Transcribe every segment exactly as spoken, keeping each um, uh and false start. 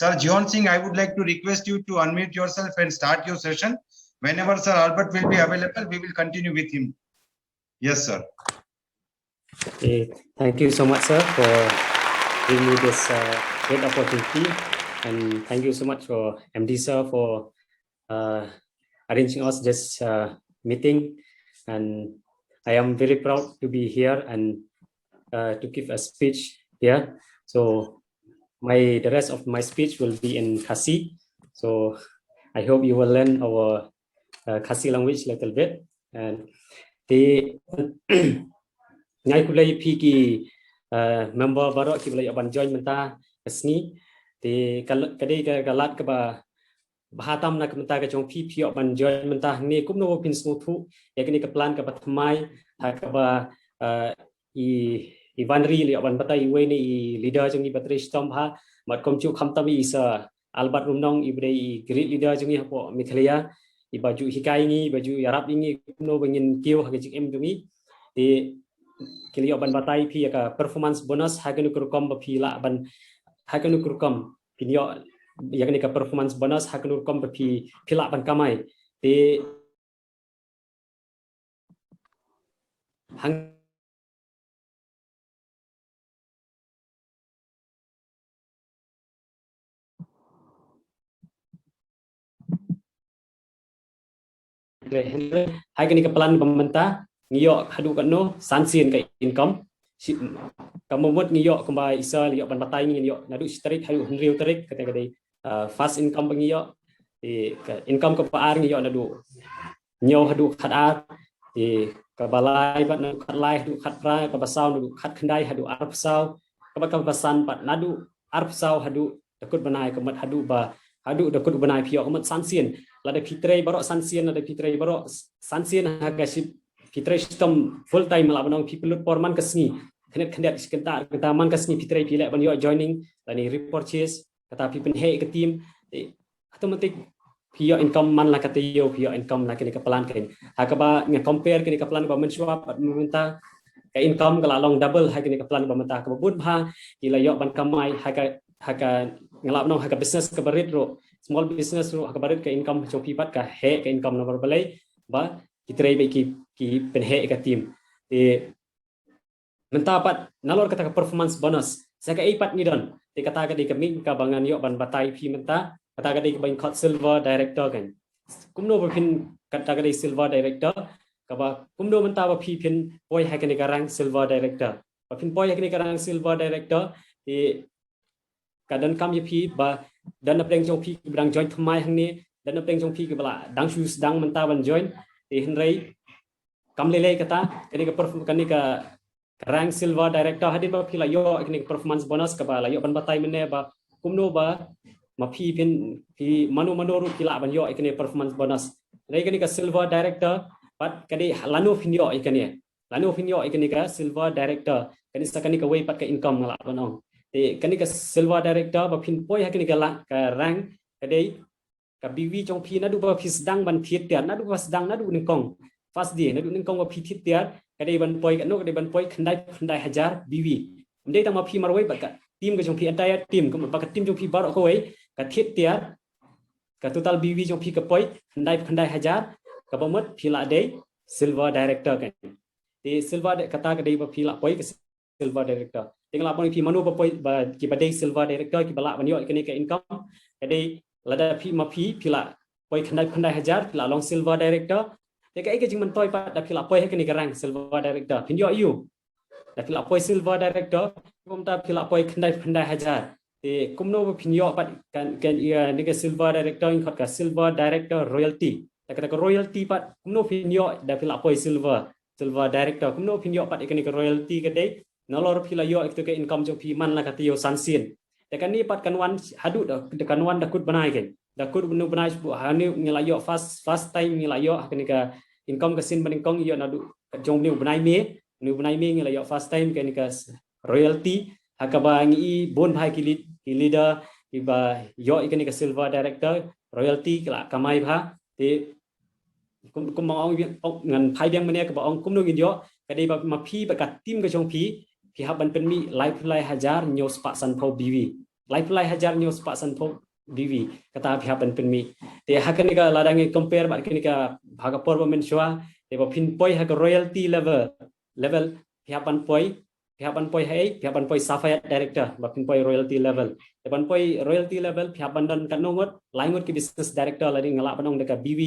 Sir Jion Singh, I would like to request you to unmute yourself and start your session. Whenever Sir Albert will be available, we will continue with him. Yes, sir. Okay, thank you so much, sir, for giving me this uh, great opportunity, and thank you so much for M D sir for uh, arranging us this uh, meeting. And I am very proud to be here and uh, to give a speech here. So my the rest of my speech will be in Khasi. So I hope you will learn our uh, Khasi language a little bit. And the ngai kulai phi ki uh, member baroh ki ba la ïoh ban join mynta ka sngi. Te ka dei ka lad kaba bha tam na ka bynta ka jong phi, phi ïoh ban join mynta hangne. Kumno ba phin sngewthuh ïa kane ka plan kaba thymmai ha kaba uh, i i Wanri la ïoh ban batai iwei na i leader jong ngi ba trei shitom bha. Bad kumjuh khamtam i Sir Albert Rumnong i ba dei i great leader jong ngi hapoh Meghalaya, i ba ju hikai ngi, i ba ju ïarap ïa ngi kumno ba ngin kiew ha ka jingim jong ngi. Te ki la ïoh ban batai phi ïa ka performance bonus ha kano ka rukom ba phi lah ban, ha kano ka rukom phin ïoh ïa kane ka performance bonus ha kano ka rukom ba phi phi lah ban kamai. Te hang ha kane ka plan ba mynta ngi ïoh haduh katno, san sien ka income. Ka mut ngi ïoh kumba i Sir la ïoh ban batai ngi ïoh naduh shi tarik haduh hynriew tarik, kata ka dei uh, first income ba ngi ïoh. Te ka income kaba ar ngi ïoh naduh hynñiew haduh khatar. Te kaba lai pat naduh khatlai haduh khatphra, kaba saw naduh khatkhyndai haduh arphew saw, kaba kaba san pat naduh arphew saw haduh da kut bnai. Ka mut haduh ba haduh da kut bnai phi ïoh ka mut san sien. Lada phi trei baroh san sien, lada phi trei baroh san sien ha ka shi, phi trei shitom full time, lah ban ong phi pynlut por man ka sngi, khyndiat khyndiat, shi kynta ar kynta man ka sngi phi trei, phi leh ban ïoh joining lane repurchase, kata phi pynheh ka team. Te automatic phi ïoh income man la ka taïew, phi ïoh income na kane ka plan. Kan ha kaba nga compare kane ka plan ba mynshuwa bad mynta, ka income ka la long double ha kane ka plan ba mynta. Kaba bun bha ki la ïoh ban kamai ha ka, ha ka, nga lah ban ong ha ka business kaba rit ruh, small business ruh, ha kaba rit ka income jong phi bad ka heh ka income namar balei ba ki trei bad ki, ki pynheh ka team. Te mynta pat nalor kata ka performance bonus, sa kaei pat ngi don? Te kata ka dei ka mih kaba ngan ïoh ban batai phi mynta. Kata ka dei kaba ngi khot silver director kan. Kumno ba phin, kata ka dei silver director, kaba kumno mynta ba phi phin poi ha kane ka rank silver director? Ba phin poi ha kane ka rank silver director, te ka donkam ïa phi ba don na pdeng jong phi kiba dang join thymmai hangne, don na pdeng jong phi kiba la dang shu sdang mynta ban join. Te hynrei kam lei lei kata, kane ka perform, kane ka rank silver director, hadien ba phi la ïoh kane ka performance bonus kaba la ïoh ban batai mynne, ba kumno ba ma phi phin, phi mano mano ruh phi lah ban ïoh kane performance bonus. Hynrei kane ka silver director pat ka dei lano phin ïoh kane, lano phin ïoh kane ka silver director. Kane sa kane kawei pat ka income nga lah ban ong. Te kane ka silver director ba phin poi ha kane ka la, ka rank, ka dei ka B V jong phi naduh ba phi sdang ban thied tiar, naduh ba sdang, naduh nyngkong, first day, naduh nyngkong ba phi thied tiar, ka dei ban poi katno? Ka dei ban poi khyndai, khyndai hajar B V. Ym dei tang ma phi marwei, bad ka team ka jong phi, entire team, ka, bad ka team jong phi baroh kawei ka thied tiar, ka total B V jong phi ka poi khyndai, khyndai hajar, kaba mut phi lah dei silver director kan. Te silver di-, kata ka dei ba phi lah poi ka silver director. Te nga lah ban ong phi mano ba poi, ba kiba dei silver director kiba lah ban ïoh kane ka income. Ka dei lada phi, ma phi, phi lah poi khyndai, khyndai hajar, phi lah long silver director. Te kaei ka jingmyntoi pat da phi lah poi ha kane ka rank silver director? Phin ïoh ïu da phi lah poi silver director, kumta phi lah poi khyndai, khyndai hajar. Te kumno ba phin ïoh pat kan, kan ïa kane ka silver director, ngi khot ka silver director royalty. Te kata ka royalty pat kumno phin ïoh da phi lah poi silver, silver director? Kumno phin ïoh pat ïa kane ka royalty? Ka dei nalor phi la ïoh ïa kata ka income jong phi man la ka taïew san sien. Te kane pat kan wan haduh da, da kan wan da kut bnai kan. Da kut bnai, bnai shu ha ne ngi la ïoh first, first time ngi la ïoh ha kane ka income ka sien ba nyngkong ïoh naduh jong une u bnai May, une u bnai May ngi la ïoh first time kane ka royalty, ha kaba ngi i bun bha ki lead-, ki leader kiba ïoh ïa kane ka silver director royalty ki la kamai bha. Te kum, kum ba nga ong, ong, ngan phai biang mynne kaba ong kumno ngin ïoh, ka dei ba ma phi bad ka team ka jong phi, phi hap ban pynmih laiphew lai hajar hynñiew spah sanphew B V. laiphew lai hajar hynñiew spah sanphew B V, kata phi hap ban pynmih. Te ha kane ka, lada ngi compare bad kane ka, ha ka por ba mynshuwa, te ba phin poi ha ka royalty level, level, phi hap ban poi, phi hap ban poi ha ei, phi hap ban poi Sapphire Director, ba phin poi royalty level. Te ban poi royalty level, phi hap ban don katno ngut, lai ngut ki business director, lane nga lah ban ong da ka B V,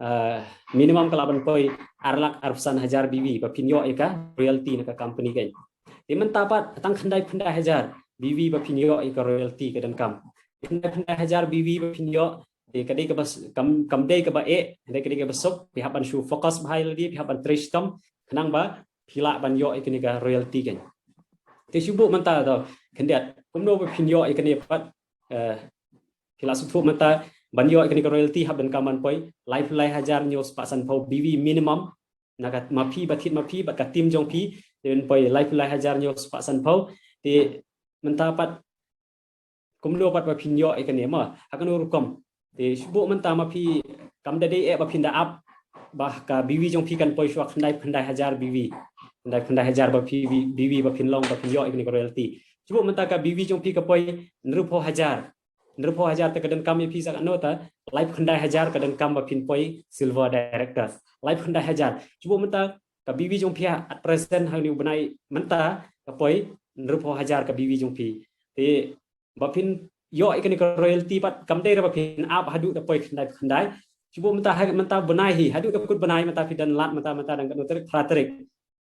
uh, minimum ka lah ban poi ar lak arphew san hajar B V, ba phin ïoh ïa ka royalty na ka company kein. Te mynta pat tang khyndai phew khyndai hajar B V ba phin ïoh ïa ka royalty ka donkam. Khyndai phew khyndai hajar B V ba phin ïoh, te ka dei kaba s-, kam, kam dei kaba eh, dei ka dei kaba suk, phi hap ban shu focus bha ïa lade, phi hap ban trei shitom, khnang ba phi lah ban ïoh ïa kane ka royalty kein. Te shu buh mynta to, khyndiat, kumno ba phin ïoh ïa kane pat, eh, phi lah sngewthuh mynta, ban ïoh ïa kane ka royalty hap donkam ban poi laiphew lai hajar hynñiew spah sanphew B V minimum, na ka ma phi, ba thied ma phi bad ka team jong phi, te ban poi laiphew lai hajar hynñiew spah sanphew. Te mynta pat kumno pat ba phin ïoh ïa kane, ma ha kano rukom. Te shu buh mynta ma phi, kam da dei eh ba phin da ap ba ka B V jong phi kan poi shuwa khyndai phew khyndai hajar B V, khyndai phew khyndai hajar ba phi, B V ba phin long, ba phin ïoh ïa kane ka royalty. Shu buh mynta ka B V jong phi ka poi hynriewphew hajar, hynriewphew hajar, te ka donkam ïa phi sa katno ta, laiphew khyndai hajar ka donkam ba phin poi Silver Director. Laiphew khyndai hajar. Shu buh mynta ka B V jong phi at present ha une u bnai mynta ka poi hynriewphew hajar ka B V jong phi. Te ba phin ïoh ïa kane ka royalty pat kam dei re ba phin ap haduh da poi khyndai phew khyndai. Shu buh mynta ha, mynta bnai hi, haduh da kut bnai mynta phi don lad mynta, mynta dang katno tarik, phra tarik.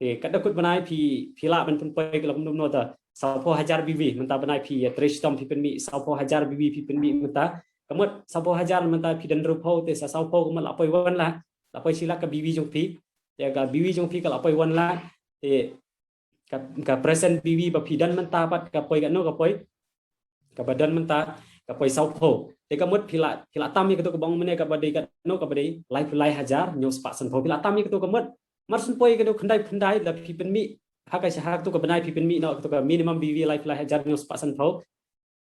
Te katba kut bnai phi, phi lah ban pynpoi ka la kumno kumno ta, sawphew hajar B V, mynta bnai phi ïa trei shitom phi pynmih sawphew hajar B V phi pynmih mynta. Ka mut sawphew hajar mynta phi don hynriewphew, te sa sawphew ka mut la poi wan lak, la poi shi lak ka B V jong phi. Te ka B V jong phi ka la poi wan lak. Te ka, ka present B V ba phi don mynta pat ka poi katno, ka poi, kaba don mynta ka poi sawphew. Te ka mut phi la, phi la tam ïa kato kaba ong mynne kaba dei katno, kaba dei laiphew lai hajar hynñiew spah sanphew. Phi la tam ïa kato ka mut. Mar shu poi kato khyndai phew khyndai, da phi pynmih ha ka, sha ha kato ka bnai phi pynmih noh kato ka minimum B V laiphew lai hajar hynñiew spah sanphew,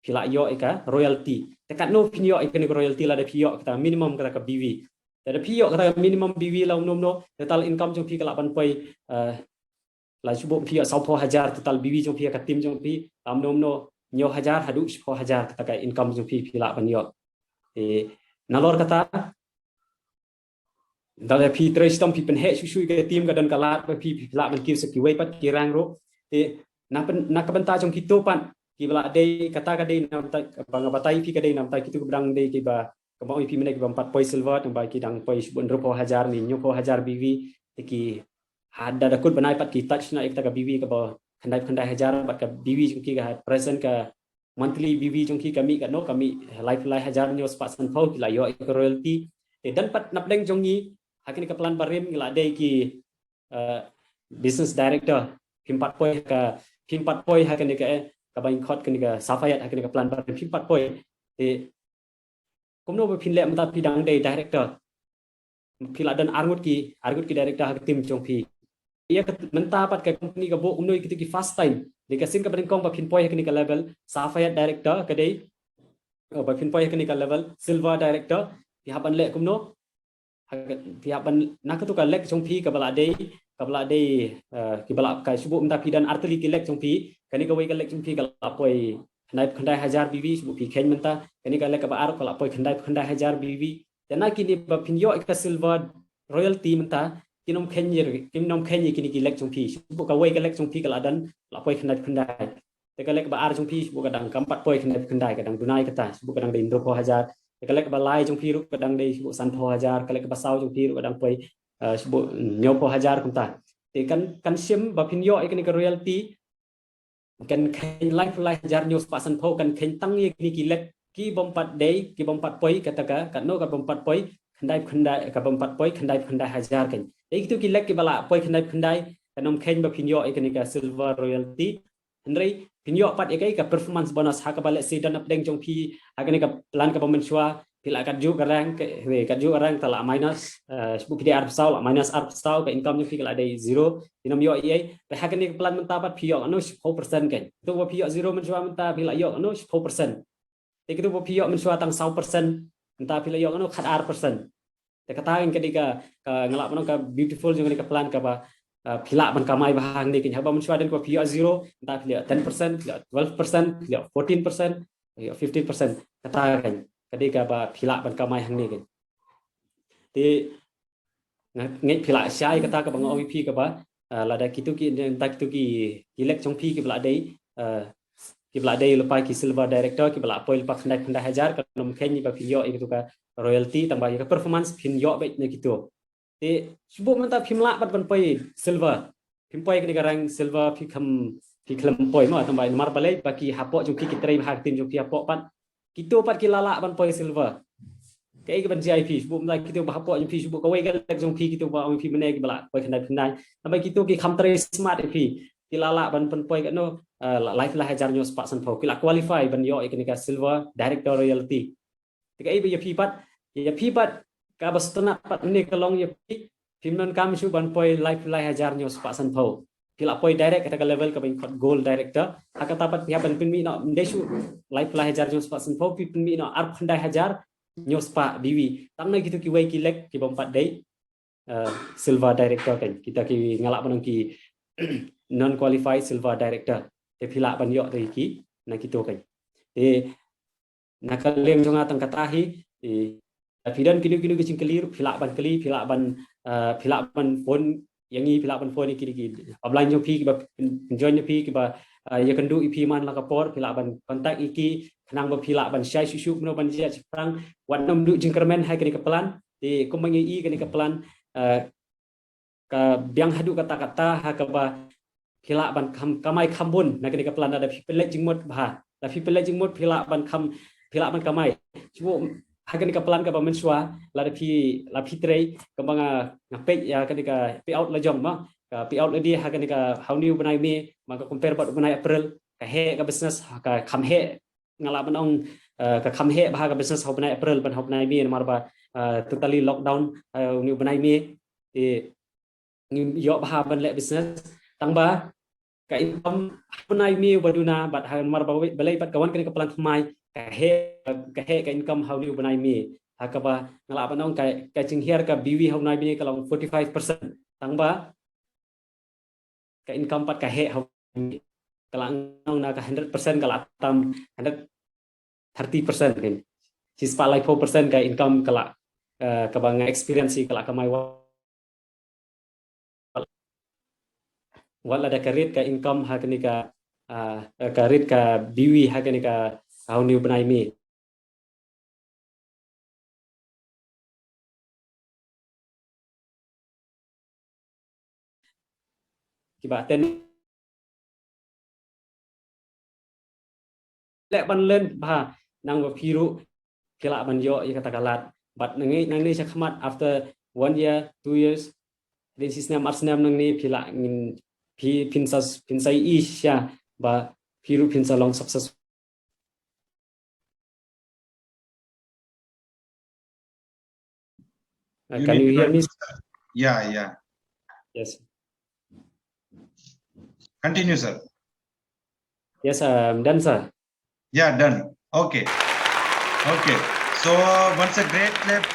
phi la ïoh ïa ka royalty. Te katno phin ïoh ïa kane ka royalty lada phi ïoh kata minimum kata ka B V? Te da phi ïoh kata ka minimum B V la kumno kumno, total income jong phi ka lah ban poi, eh, la shu buh phi ïoh sawphew hajar, total B V jong phi ha ka team jong phi la kumno kumno hynñiew hajar haduh shiphew hajar, kata ka income jong phi phi lah ban ïoh. Te nalor kata, da phi trei shitom phi pynheh shuh shuh ïa ka team, ka don ka lad ba phi, phi lah ban kiew sa kiwei pat ki rank ruh. Te na pyn-, na ka bynta jong kito pat kiba la dei, kata ka dei na bynta, ba nga batai phi ka dei na bynta kito kiba dang dei, kiba, kaba ong ïa phi mynne, kiba ym pat poi Silver, tangba ki dang poi shu buh hynriewphew hajar ne hynñiewphew hajar B V. Te ki, ha da, da kut bnai pat ki touch noh ïa kata ka B V kaba khyndai phew khyndai hajar, bad ka B V jong ki ka present, ka monthly B V jong ki ka mih katno, ka mih laiphew lai hajar hynñiew spah sanphew, ki la ïoh ïa ka royalty. Te don pat napdeng jong ngi ha kane ka plan barim ngi la dei ki, eh, business director. Phim pat poi ha ka, phim pat poi ha kane ka, eh, kaba ngi khot kane ka Sapphire ha kane ka plan barim, phim pat poi. Te kumno ba phin leh mynta phi dang dei director? Phi la don ar ngut ki, ar ngut ki director ha ka team jong phi. Ïa ka mynta pat ka company ka buh kumno ïa kito ki first time. Dei ka sien kaba nyngkong ba phin poi ha kane ka level Sapphire Director ka dei, oh, ba phin poi ha kane ka level Silver Director, phi hap ban leh kumno? Ha ka, phi hap ban, na kato ka lek jong phi kaba la dei, kaba la dei, eh, kiba la, ka shu buh mynta phi don ar tylli ki lek jong phi, kane kawei ka lek jong phi ka la poi khyndai phew khyndai hajar B V, shu buh phi kheiñ mynta, kane ka lek kaba ar ka la poi khyndai phew khyndai hajar B V. Te na kine ba phin ïoh ïa ka Silver royalty mynta, kin ym kheiñ ïa, kin ym kheiñ ïa kine ki lek jong phi. Shu buh kawei ka lek jong phi ka la don, la poi khyndai phew khyndai. Te ka lek ba ar jong phi shu buh ka dang kam pat poi khyndai phew khyndai, ka dang duna ïa kata, shu buh ka dang dei hynriewphew hajar. Te ka lek ba lai jong phi ruh ka dang dei shu buh sanphew hajar, ka lek ba saw jong phi ruh ka dang poi, eh, shu buh hynñiewphew hajar kumta. Te kan, kan shim ba phin ïoh ïa kane ka royalty, kan kheiñ laiphew lai hajar hynñiew spah sanphew, kan kheiñ tang ïa kine ki lek ki bym pat dei, ki bym pat poi, kata ka, katno ka bym pat poi, khyndai phew khyndai, ka bym pat poi khyndai phew khyndai hajar kan. Dei kito ki lek kiba la poi khyndai phew khyndai, kan ym kheiñ ba phin ïoh ïa kane ka Silver royalty. Hynrei phin ïoh pat ïa ka, ka performance bonus ha kaba lehse don napdeng jong phi ha kane ka plan kaba mynshuwa, phi la katjuh ka rank, ka, katjuh ka rank ta la minus, eh, shu buh phi dei arphew saw, la minus arphew saw, ka income jong phi ka la dei zero, phin ym ïoh ei ei. Te ha kane ka plan mynta pat phi ïoh katno? Shiphew percent kan. Kito ba phi ïoh zero mynshuwa mynta phi la ïoh katno? Shiphew percent. Te kito ba phi ïoh mynshuwa tang saw percent, mynta phi la ïoh katno? Khatar percent. Te kata kan ka dei ka, ka nga lah ban ong ka beautiful jong kane ka plan kaba, ah, phi lah ban kamai bha hangne kan. Haba mynshuwa don kaba phi ïoh zero, mynta phi la ïoh ten percent, phi la ïoh twelve percent, phi la ïoh fourteen percent. fifteen percent kata kan. Ka dei kaba phi lah ban kamai hangne kan. Te nga ngeit phi lah shai kata kaba nga ong ïa phi kaba, ah, lada kito ki, nta kito ki, ki lek jong phi kiba lah dei, ah, kiba lah dei lypa ki silver director kiba lah poi lypa khyndai khyndai hajar, kan ym kheiñ ba phin ïoh ïa kito ka royalty, tangba ïa ka performance phin ïoh beit na kito. Te shu buh mynta phim lah pat ban poi silver. Phim poi kane ka rank silver, phi kham, phi khlem poi mo, tangba namar balei ba ki hapoh jong phi, ki trei bha ha ka team jong phi hapoh pat. Kito pat ki la lah ban poi silver. Kaei kaban jia ïa phi, shu buh mynta kito ba hapoh jong phi, shu buh kawei ka lek jong phi, kito ba ong phi mynne kiba lah poi khyndai khyndai. Tangba kito ki kham trei smart ïa phi, ki la lah ban pynpoi katno, ah, la, lai phew lai hajar hynñiew spah sanphew. Ki la qualify ban ïoh ïa kane ka silver director royalty. Te kaei ba ïa phi pat, ïa phi pat kaba sngewtynnat pat mynne ka long ïa phi, phim donkam shuh ban poi lai phew lai hajar hynñiew spah sanphew. Phi lah poi direct kata ka level kaba ïa khot gold director. Ha kata pat phi hap ban pynmih noh, ym dei shuh lai phew lai hajar hynñiew spah sanphew, phi pynmih noh ar phew khyndai hajar hynñiew spah B W. Tang na kito kiwei ki lek kibym pat dei, eh, silver director kan. Kita ki, nga lah ban ong ki non qualified silver director. Te phi lah ban ïoh da ki na kito kan. Te na ka liang jong nga tang kata hi, eh, lada phi don kino kino ki jingkylli ruh phi lah ban kylli, phi lah ban, eh, phi lah ban phone ïa ngi, phi lah ban phone ïa ki, ki upline jong phi kiba pyn-, pynjoin ïa phi, kiba, eh, ïakynduh ïa phi man la ka por, phi lah ban contact ïa ki khnang ba phi lah ban shai shuh shuh kumno ban jia shaphrang. Wat nym duh jingkyrmen ha kane ka plan. Te kumba ngi ïohi kane ka plan, eh, ka biang haduh katta katta ha kaba phi lah ban kham, kamai kham bun na kane ka plan. Lada phi pynleit jingmut bha, lada phi pynleit jingmut phi lah ban kham, phi lah ban kamai. Shu buh ha kane ka plan kaba mynshuwa, lada phi, lada phi trei, kaba nga, nga peit ïa kane ka payout la jong mo, ka payout lade ha kane ka, ha une u bnai May, ma ka compare bad u bnai April, ka heh ka business, ka kham heh, nga lah ban ong, eh, ka kham heh bha ka business ha u bnai April bad ha u bnai May namar ba, eh, totally lockdown, eh, ha une u bnai May. Te ngim ïoh bha ban leh business. Tangba ka income ha u bnai May uba duna bad ha namar ba balei pat ka wan kane ka plan thymmai, ka heh, ka heh ka income ha une u bnai May. Ha kaba nga lah ban ong ka, ka jinghiar ka B W ha u bnai May ka long forty-five percent. Tangba ka income pat ka heh ha u bnai May. Ka lah ong na ka hundred percent ka lah tam hundred thirty percent kan. Shispah laiphew percent ka income ka lah, eh, kaba nga experience hi ka lah kamai wat, wat lada ka rit ka income ha kane ka, ah, ka rit ka B W ha kane ka, ha une u bnai May. Kiba ten leh ban len bha nang ba phi ruh phi lah ban ïoh ïa kata ka lad. Bad nangne, nangne sha khmat after one year, two years, hadien shi snem ar snem nangne phi lah ngin, phi phin sa, phin sa ïohi sha ba phi ruh phin sa long success. Uh, can you hear me? Yeah, yeah. Yes. Continue, sir. Yes, I'm done, sir. Yeah, done. Okay. Okay. So, once a great clap.